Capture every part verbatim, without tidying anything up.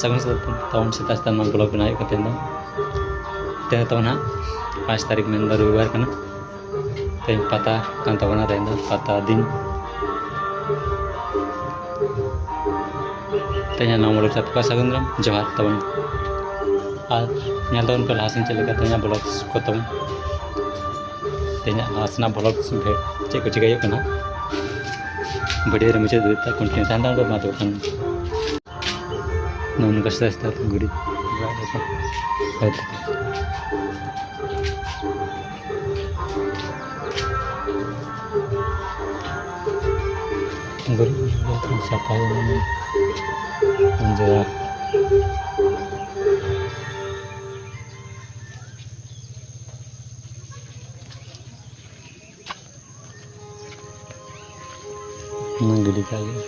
ᱥᱟᱹᱜᱩᱱ ᱥᱮᱛᱟᱜ ᱛᱟᱵᱚᱱ, ᱥᱮᱛᱟᱜ ᱥᱮᱛᱟᱜ ᱱᱚᱣᱟ vlog ᱵᱮᱱᱟᱣ ᱦᱩᱭᱩᱜ ᱠᱟᱱ ᱛᱟᱦᱮᱸ ᱫᱚ᱾ ᱛᱮᱦᱮᱧ ᱛᱟᱵᱚᱱ ᱦᱟᱸᱜ ᱯᱟᱸᱪ ᱛᱟᱹᱨᱤᱠᱷ, ᱢᱮᱱᱫᱚ ᱨᱚᱵᱤᱵᱟᱨ ᱠᱟᱱᱟ᱾ ᱛᱮᱦᱮᱧ ᱯᱟᱛᱟ ᱠᱟᱱ ᱛᱟᱵᱚᱱᱟ, ᱛᱮᱦᱮᱧ ᱫᱚ ᱯᱟᱛᱟ ᱫᱤᱱ᱾ ᱛᱮᱦᱮᱧ ᱱᱟᱣᱟ vlog ᱥᱟᱛ ᱠᱚ ᱥᱟᱹᱜᱩᱱ ᱫᱟᱨᱟᱢ, ᱡᱚᱦᱟᱨ ᱛᱟᱵᱚᱱ᱾ ᱟᱨ ᱧᱮᱞ ᱛᱟᱵᱚᱱ ᱯᱮ ᱞᱟᱦᱟ ᱥᱮᱱ ᱪᱮᱫ ᱞᱮᱠᱟ ᱛᱮᱦᱮᱧᱟᱜ vlog ᱠᱚ ᱛᱟᱵᱚᱱ᱾ ᱛᱮᱦᱮᱧᱟᱜ ᱞᱟᱦᱟ ᱥᱮᱱᱟᱜ vlog ᱵᱷᱮ-, ᱪᱮᱫ ᱠᱚ ᱪᱤᱠᱟᱹ ᱦᱩᱭᱩᱜ ᱠᱟᱱᱟ, video ᱨᱮ ᱢᱩᱪᱟᱹᱫ ᱫᱷᱟᱹᱵᱤᱡ ᱛᱮ continue ᱛᱟᱦᱮᱱ ᱛᱟᱵᱚᱱ ᱯᱮ, ᱢᱟ ᱛᱚᱵᱮ ᱠᱷᱟᱱ᱾ ᱱᱚᱜᱼᱚ ᱱᱚᱝᱠᱟ ᱥᱮᱛᱟᱜ ᱥᱮᱛᱟᱜ ᱜᱩᱨᱤᱡ ᱵᱟᱲᱟ ᱠᱟᱛᱮ ᱦᱚᱭ ᱛᱮ ᱜᱩᱨᱤᱡ ᱥᱟᱯᱷᱟᱭᱟ᱾ ᱡᱮ ᱚᱱᱟ ᱜᱤᱰᱤ ᱠᱟᱜ ᱜᱮ᱾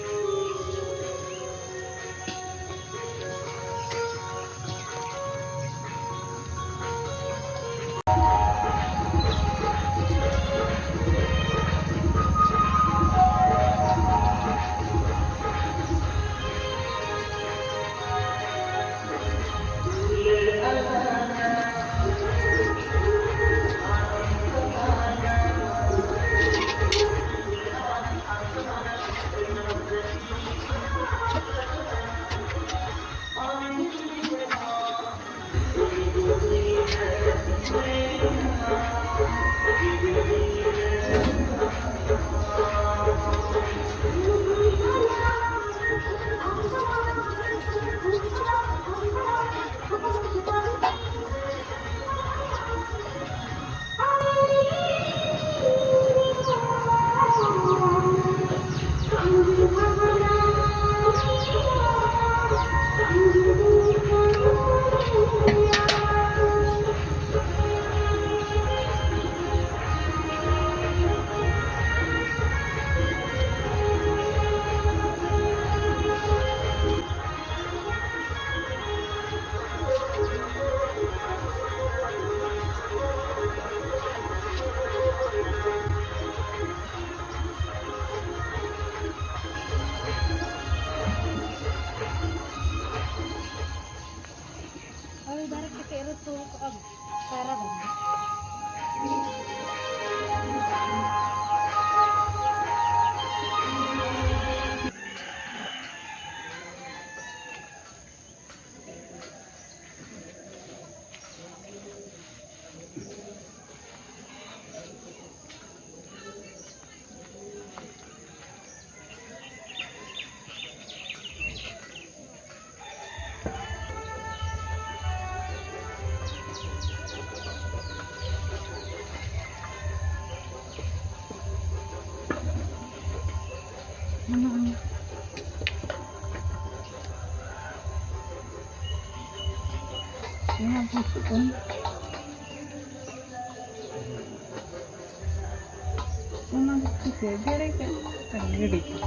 ᱱᱚᱣᱟ ᱵᱷᱩᱛᱩᱜ ᱠᱟᱱᱟ᱾ ᱚᱱᱟ ᱫᱚ ᱪᱤᱠᱟᱹ ᱜᱮᱲᱮ ᱠᱟᱜ ᱜᱤᱰᱤ ᱠᱟᱜ᱾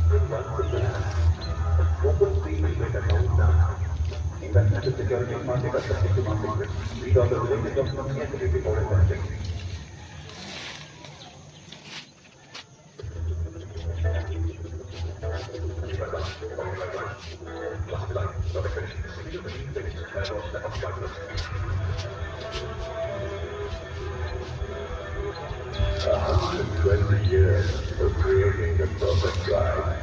Open free to make account now. Investment is security, not investment is market risk. Read all the related documents carefully before investing. A hundred twenty years for creating the perfect guide.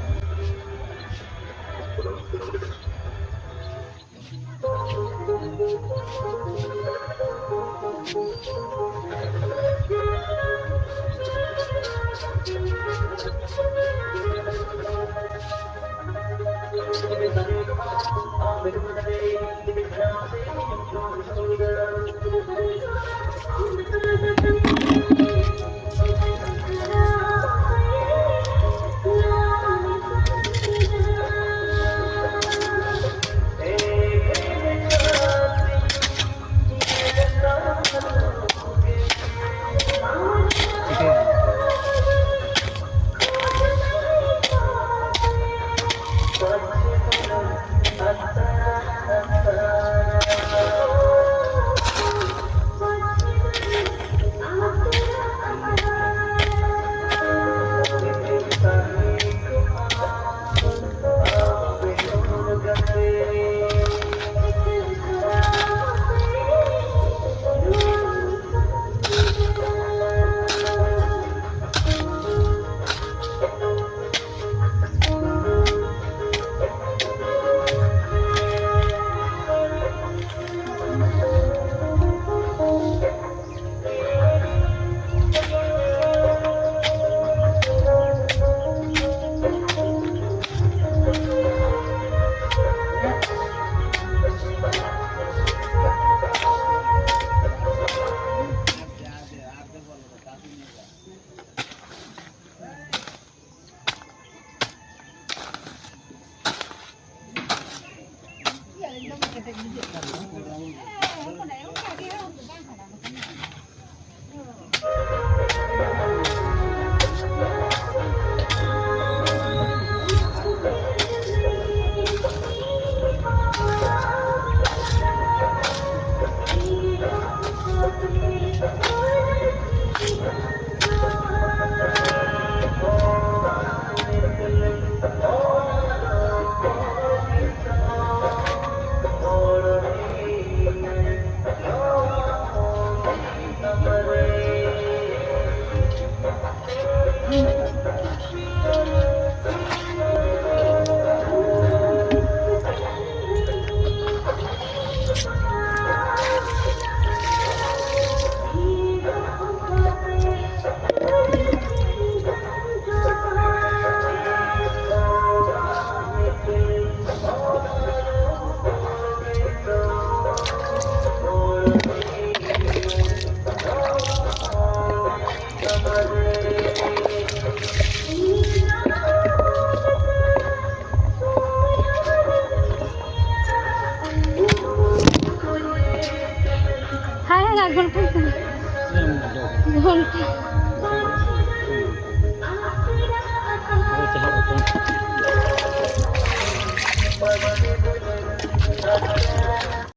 ᱟᱫᱷᱟ ᱜᱷᱚᱱᱴᱟ ᱠᱟᱱᱟ᱾ ᱜᱷᱚᱱᱴᱟ᱾